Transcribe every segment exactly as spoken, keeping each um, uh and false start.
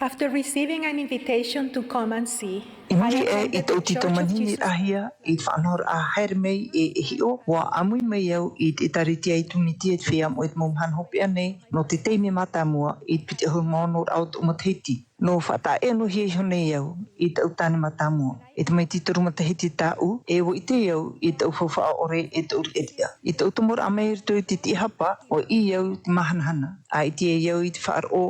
After receiving an invitation to come and see, I attended the Church of Jesus. I muri aʻe i tōʻu tītau manihini raʻahia i te faʻanahoraʻa haere mai e, e hiʻo, ʻua ʻāmui mai au i te ʻĒtārētia i Tunitia i te feiā moʻa i te mau mahana hopeʻa nei, nō te taime mātāmua i te piti ʻahuru mā ono raʻa o tōʻu matahiti. Nō faʻataʻa-ʻē-noa-hia iho nei au i tōʻu tāne mātāmua. E tamaiti toru matahiti tāʻu, e ʻua ʻite au i tōʻu faufaʻa ʻore e tōʻu riʻariʻa. I tōʻu tomoraʻa mai i roto i te tiʻahapa, ʻua ʻī au i te māhanahana. ʻA ʻite ai au i te faʻaroʻo,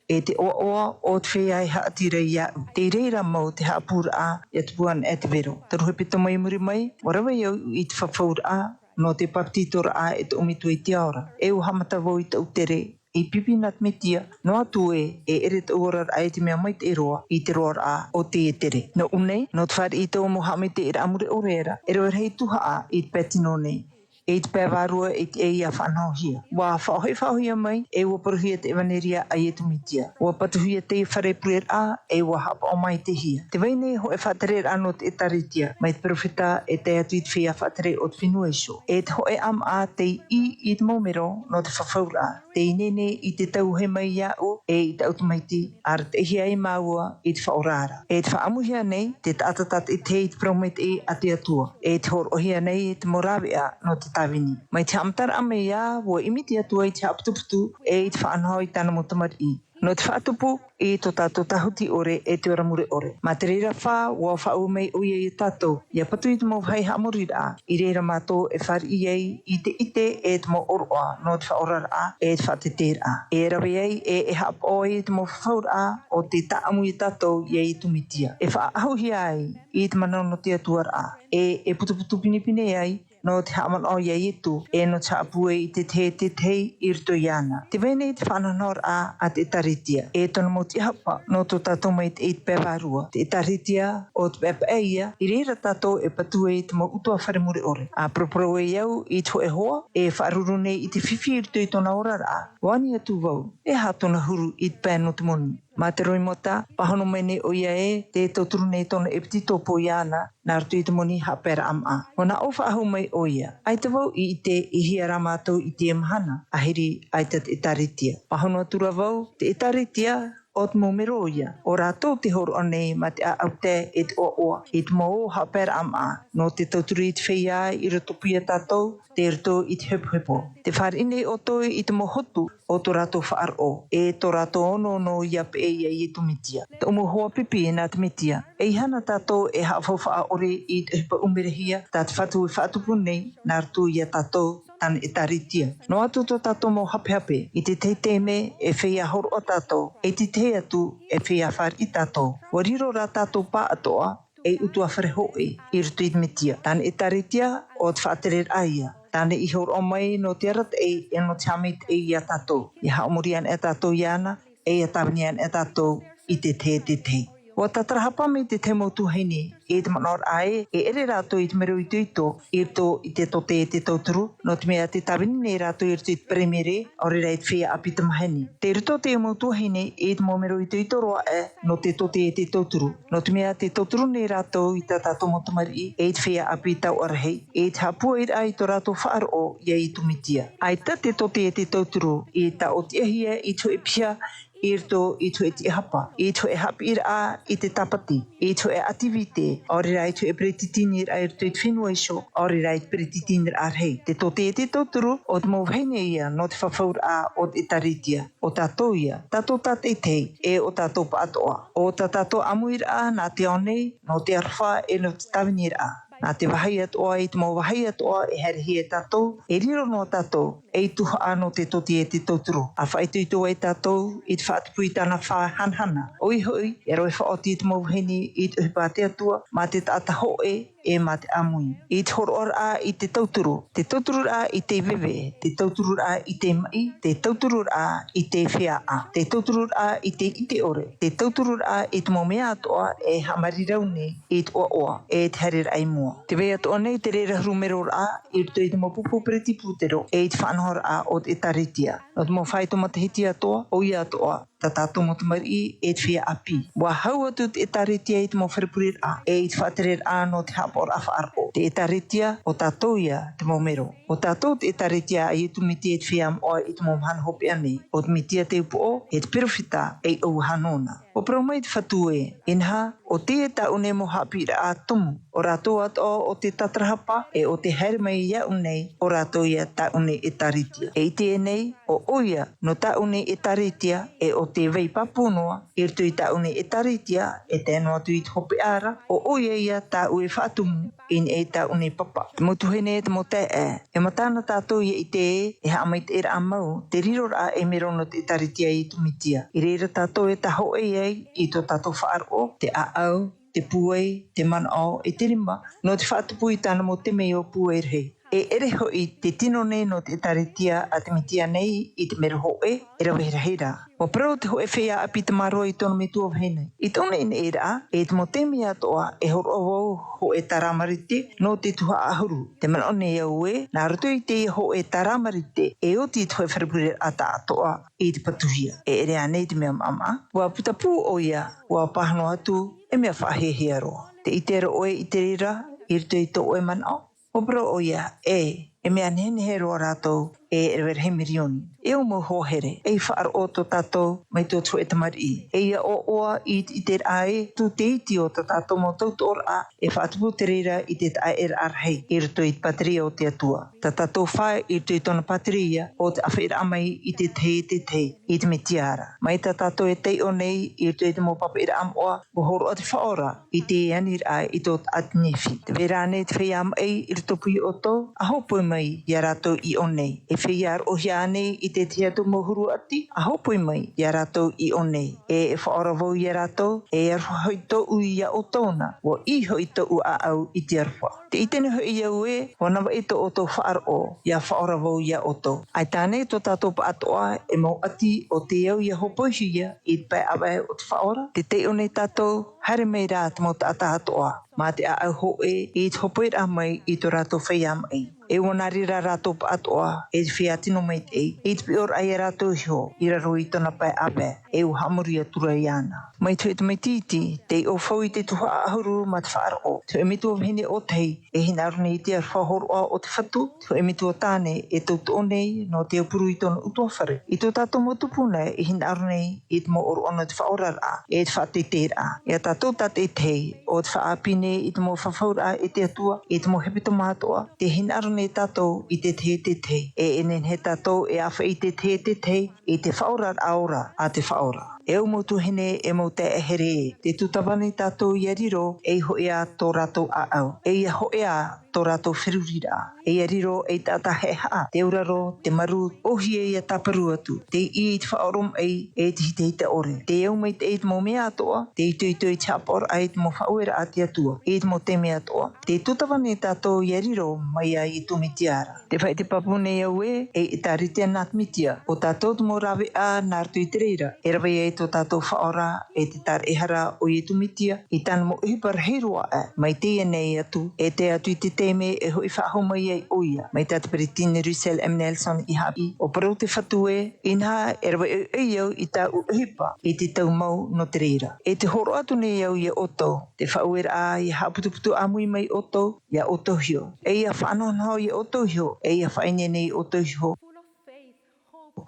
e te ʻoaʻoa o te feiā e haʻati ra iāʻu. Tei reira mau te haʻapūraʻa ʻia tupu ana e te vero. Toru hepetoma i muri mai, ʻua rave au i te fafauraʻa nō te bāpetizoraʻa e tōʻu Metua i te ao ra. E ʻua haʻamata vau i tōʻu tere, i pipi nā te Mesia, noa atu ē, e ʻere tōʻu oraraʻa i te mea maitaʻi roa, i te roaraʻa o teie tere. Nōʻu nei, nō te fāriʻi i tōʻu mau haʻamaitaʻiraʻa mure ʻore ra, e rave rahi tuhaʻa i te pae tino nei. E i te pae vārua e tiʻa ʻia faʻanahohia. ʻUa faʻahoʻi-faʻahoʻihia mai, e ʻua parauhia te ʻevaneria a Iesu Mesia. ʻUa patuhia te fare pureraʻa, e ʻua haʻapaʻo maitaʻihia. Tē vai nei hōʻē faʻatereraʻa nō te ʻĒtārētia, mai te perofeta e tae atu i te feiā faʻatere o te fenua iho. E te hōʻē ʻāmaʻa tei ʻī i te mau mero nō te fafauraʻa. Tē ineine i te tauihaʻa mai iāʻu, e i tāʻu tamaiti, arataʻihia ai māua i te faʻaora ra. E tē faʻaʻamuhia nei, te taʻata tātaʻitahi i te parau maitaʻi a te Atua. E tē hōroʻahia nei te mau rāveʻa nō te tāvini. Mai te haʻamataraʻa mai ā, ʻua ʻimi te Atua i te haʻaputuputu, e i te faʻanaho i tāna mau tamariʻi. Nō te faʻatupu, i tō tātou tāhuti ʻore e te ora mure ʻore. Mā te reira fā, ʻua faʻaue mai ʻoia iā tātou, ʻia patu i te mau vāhi haʻamoriraʻa, i reira mātou e fāriʻi ai i te ʻite e te mau ʻōroʻa nō te faʻaoraraʻa e te faʻateteraʻa. E rave ai, e, e haʻapaʻo ai i te mau fafauraʻa o tē tāʻamu iā tātou iā Iesu Mesia. E faʻaʻahuhia ai i te mana nō te Atua ra, e, e putuputu pinepine ai, nō te haʻamanaʻo iā Iesu, e nō te haʻapūai i te tahi e te tahi i roto iāna. Tē vai nei te faʻanahonahoraʻa a te ʻĒtārētia, e tōna mau tiʻahapa, nō tō tātou maitaʻi i te pae vārua. Te ʻĒtārētia, ʻo te paʻepaʻe ïa, i reira tātou e patu ai i te mau ʻutuāfare mure ʻore. ʻA paraparau ai au i te hōʻē hoa, e faʻaruru nei i te fifi i roto i tōna oraraʻa, ʻua ani atu vau, e aha tōna huru i te pae nō te moni. Mā te roimata, pāhono mai nei ʻoia ē, tē tauturu nei tōna ʻepetitopo iāna, nā roto i te moni haʻapaeraʻa māʻa. ʻUa nā ʻō faʻahou mai ʻoia, ʻaita vau i ʻite, e hia rā mātou i teie mahana, ʻahiri ʻaita te ʻĒtārētia. Pāhono atu ra vau, te ʻĒtārētia, ʻo te mau mero ïa, ʻo rātou tē hōroʻa nei mā te ʻāʻau tae e te ʻoaʻoa, i te mau ō haʻapaeraʻa māʻa, nō te tauturu i te feiā i rotopū iā tātou, tei roto i te hepohepo. Tē fāriʻi nei ʻoutou i te mau hotu o tō rātou faʻaroʻo, e tō rātou onoono ʻia peʻe iā Iesu Mesia. Tōʻu mau hoa pipi nā te Mesia, ʻeiaha na tātou e haʻafaufaʻa ʻore i te ʻohipa ʻumerehia tā te Fatu e faʻatupu nei, nā roto iā tātou, tāna ʻĒtārētia. Noa atu tō tātou mau hapehape, i te tahi taime e feiā hōroʻa tātou, e te tahi atu e feiā fāriʻi tātou. ʻUa riro rā tātou pāʻatoʻa, ei ʻutuāfare hōʻē, i roto i te Mesia. Tāna ʻĒtārētia, ʻo te faʻatereraʻa ïa. Tāna i hōroʻa mai nō te arataʻi, e nō te haʻamaitaʻi iā tātou. ʻIa haʻamori ana e tātou iāna, e ʻia tāvini ana e tātou i te tahi e te tahi. ʻUa tātarahapa mai te tahi mau tuahine, i te manaʻoraʻa ē, e ʻere rātou i te mero itoito, i roto i te tōtaiete tauturu, nō te mea tē tāvini nei rātou i roto i te Peremere, ʻaore rā i te feiā ʻāpī tamāhine. Tei roto te mau tuahine i te mau mero itoito roa aʻe, nō te tōtaiete tauturu. Nō te mea tē tauturu nei rātou i tā tātou mau tamariʻi, e i te feiā ʻāpī tauʻarahi, e i te haʻapūairaʻa i tō rātou faʻaroʻo iā Iesu Mesia. ʻAita te tōtaiete tauturu, i tāʻōtiʻahia i te hōʻē piha, i roto i te hōʻē tiʻahapa, i te hōʻē haʻapiʻiraʻa i te tāpati, i te hōʻē ʻativite, ʻaore rā i te hōʻē peretiteniraʻa i roto i te fenua iho, ʻaore rā i te peretiteniraʻa rahi. Te tōtaiete tauturu, ʻo te mau vahine ïa nō te fafauraʻa o te ʻĒtārētia, ʻo tātou ïa, tātou tātaʻitahi, e ʻo tātou pāʻatoʻa, ʻo tā tātou ʻāmuiraʻa nā te ao nei, nō te aroha e nō te tāviniraʻa. Nā te vāhi atoʻa i te mau vāhi atoʻa e haerehia e tātou, e riro noa tātou, ei tuhaʻa nō te tōtaiete tauturu. ʻA faʻaitoito ai tātou i te faʻatupu i tāna fā hanahana. ʻOia hoʻi, e rave faʻaoti te mau vahine i te ʻohipa a te Atua, mā te taʻata hōʻē, e mā te ʻāmui. I te hōroʻaraʻa i te tauturu, te tautururaʻa i te veve, te tautururaʻa i te maʻi, te tautururaʻa i te feiā, te tautururaʻa i te ʻite ʻore, te tautururaʻa i te mau mea atoʻa e haʻamārirau nei i te ʻoaʻoa, e te haereraʻa i mua. Tē vai atoʻa nei te reira huru meroraʻa i roto i te mau pupu Pereti Pūtero, e i te faʻanahoraʻa o te ʻĒtārētia. Nō te mau faito matahiti atoʻa, ʻoia atoʻa, tā tātou mau tamariʻi, e te feiā ʻāpī. ʻUa hau atu te ʻĒtārētia i te mau fare pureraʻa, e i te faʻatereraʻa nō te haʻapaʻoraʻa faʻaroʻo. Te ʻĒtārētia, ʻo tātou ïa, te mau mero. ʻO tātou te ʻĒtārētia a Iesu Mesia e te feiā moʻa i te mau mahana hopeʻa nei. ʻO te Mesia te upoʻo, e te perofeta, ei ʻauaha nōna. Ua parau mai te Fatu ē, inaha, ʻo teie tāʻu nei mau haʻapiʻiraʻa tumu, ʻo rātou atoʻa ʻo tē tātarahapa, e ʻo tē haere mai iāʻu nei, ʻo rātou ia tāʻu nei ʻĒtārētia. E ʻite nei, ʻo ʻoia, nō tāʻu nei ʻĒtārētia, e ʻo tē vai pāpū noa, i roto i tāʻu nei ʻĒtārētia, e tae noa atu i te hopeʻa ra, ʻo ʻoia ia tāʻu e faʻatumu, i niʻa i tāʻu nei papa. Te mau tuahine, te mau taeaʻe, e mata na tātou ia ʻite ē, e haʻamaitaʻiraʻa mau, te riroraʻa e mero nō te ʻĒtārētia a Iesu Mesia. I reira tātou e tāhōʻē ai, i tō tātou faʻaroʻo, te ʻāʻau, te pūai, te manaʻo, e te rima, nō te faʻatupu i tāna mau temeio pūai rahi. E ʻere hoʻi te tino nei nō te ʻĒtārētia a te Mesia nei i te mero hōʻē, e rave rahi ra. Ua parau te hōʻē feiā ʻāpī tamāroa i tōna metua vahine. I tōna ʻeneʻeraʻa, e te mau taime atoʻa, e hōroʻa vau hōʻē tāramarite nō te tuhaʻa ʻahuru. Tē manaʻo nei au ē, nā roto i teie hōʻē tāramarite, e oti te hōʻē fare pureraʻa tāʻatoʻa i te patuhia. E ʻere ānei te mea maʻamaʻa? Ua putapū ʻoia, ua pāhono atu, e mea faʻahiahia roa. Tē ʻite ra ʻoe i te reira, i roto i tō ʻoe manaʻo? Ua parau ʻoia, ē, e mea nehenehe roa rātou, e rave rahi mirioni. E au mau hoa here, ei faʻaroʻo tō tātou, mai tō te hōʻē tamariʻi. E ia ʻoaʻoa i te ʻiteraʻa ē, tū te iti o tā tātou mau tautoʻoraʻa, e faʻatupu te reira i te taʻaʻēraʻa rahi, i roto i te pātireia o te Atua. Tā tātou fā i roto i tōna pātireia, ʻo te ʻāfaʻiraʻa mai i te tahi e te tahi, i te Mesia ra. Mai tā tātou e taiʻo nei, i roto i te mau papaʻiraʻa moʻa, ua hōroʻa te Faʻaora, i te aniraʻa i tō taʻata Nephi. Tē vai ra ānei te feiā maʻi i roto pū iā ʻoutou, ʻa hōpoi mai iā rātou i ʻō nei. E feiā roʻohia ānei i te tahi atu mau huru ʻati, ʻa hōpoi mai iā rātou i ʻō nei. E, e faʻaora vau iā rātou, e aroha hoʻi tōʻu iā ʻoutou na, ua ʻī hoʻi tōʻu ʻāʻau i te aroha. Tē ʻite nei hoʻi au ē, ua navaʻi tō ʻoutou faʻaroʻo, ʻia faʻaora vau iā ʻoutou. ʻAita ānei tō tātou pāʻatoʻa, e mau ʻati ʻo tē au ʻia hōpoihia, i te pae ʻāvae o te Faʻaora? Tē taiʻo nei tātou, haere mai rā te mau taʻata atoʻa, mā te ʻāʻau hōʻē, i te hōpoiraʻa mai i tō rātou feiā maʻi. E ua nā reira rātou pāʻatoʻa, e te feiā tino maitaʻi, i te piʻoraʻa iā rātou iho, i raro i tōna pae ʻāvae, e ua haʻamori atura iāna. Mai te hōʻē tamaiti iti, tei ʻōfau i te tuhaʻa ʻahuru mā te faʻaroʻo, te hōʻē metua vahine ʻōtahi, e hinaʻaro nei i te aroha hōroʻa o te Fatu, te hōʻē metua tāne, e tautoʻo nei, nō te aupuru i tōna ʻutuāfare. I tō tātou mau tupuna, e hinaʻaro nei, i te mau ʻōroʻa nō te faʻaoraraʻa, e te faʻateiteiraʻa. ʻIa tātou tātaʻitahi, ʻo te faʻaʻāpī nei i te mau fafauraʻa e te Atua, i te mau hepetoma atoʻa, tē hinaʻaro nei tātou i te tahi e te tahi. E, e nehenehe tātou e ʻāfaʻi i te tahi e te tahi, i te faʻaoraraʻa ora a te Faʻaora. E au mau tuahine, e mau taeaʻe here, tē tūtava nei tātou ʻia riro, ei hoʻi ā tō rātou ʻāʻau. E ʻia hoʻi ā tō rātou feruriraʻa. E ʻia riro ei taʻata haʻehaʻa, te auraro, te maru, ʻōhie ʻia tāparu atu. Tei ʻī i te faʻaoromaʻi, e te hitahita ʻore. Tē au maitaʻi i te mau mea atoʻa, tē itoito i te haʻapaʻoraʻa i te mau faʻaueraʻa a te Atua, i te mau taime atoʻa. Tē tūtava nei tātou ʻia riro, mai iā Iesu Mesia ra. Tē faʻaʻite pāpū nei au ē, ei ʻĒtārētia nā te Mesia, ʻo tātou te mau rāveʻa nā roto i te reira, e rave ai tō tātou Faʻaora, e te tāraʻehara o Iesu Mesia, i tāna mau ʻohipa rahi roa aʻe, mai teie nei atu, e tae atu i te taime e hoʻi faʻahou mai ai ʻoia, mai tā te Peresideni Russell M. Nelson i haʻapiʻi, ʻua parau te Fatu ē, inaha e rave ʻoiʻoi au i tāʻu ʻohipa, i te tau mau nō te reira. E tē hōroʻa atu nei au iā ʻoutou, te faʻaueraʻa ʻia haʻaputuputu ʻāmui mai ʻoutou, iā ʻoutou iho. E ʻia faʻanahonaho iā ʻoutou iho, e ʻia faʻaineine iā ʻoutou iho.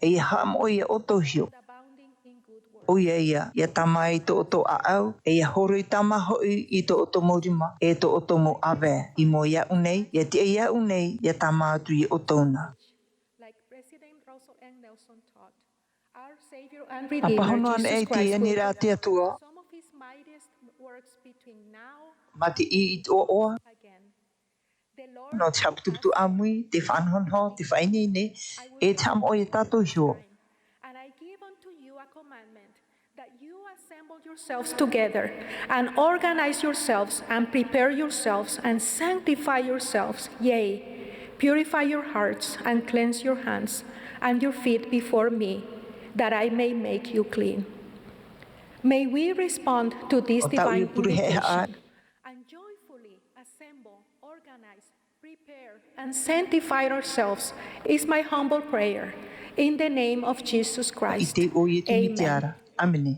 E ʻia haʻamoʻe iā ʻoutou iho. ʻOia ia, ʻia tāmā i tō ʻoutou ʻāʻau, e ʻia hōroi tāmā hoʻi i tō ʻoutou mau rima, e tō ʻoutou mau ʻāvae, i mua iāʻu nei, ʻia tiʻa iāʻu nei, ʻia tāmā atu iā ʻoutou na. Like President Russell M. Nelson taught, our Savior and Redeemer, Jesus Christ, will put down the iron. ʻA pāhono ana i te aniraʻa a te Atua, some of his mightiest works between now mā te ʻī i te ʻoaʻoa, again. The Lord nō te haʻaputuputu ʻāmui, te faʻanahonaho, te faʻaineine, e te haʻamoʻe iā tātou iho. And I give unto you a commandment, that you assemble yourselves together, and organize yourselves, and prepare yourselves, and sanctify yourselves, yea, purify your hearts, and cleanse your hands, and your feet before me, that I may make you clean. May we respond to this divine invitation and joyfully assemble, organize, prepare, and sanctify ourselves, is my humble prayer, in the name of Jesus Christ. I te iʻoa o Iesu Mesia ra. Amen. Āmene.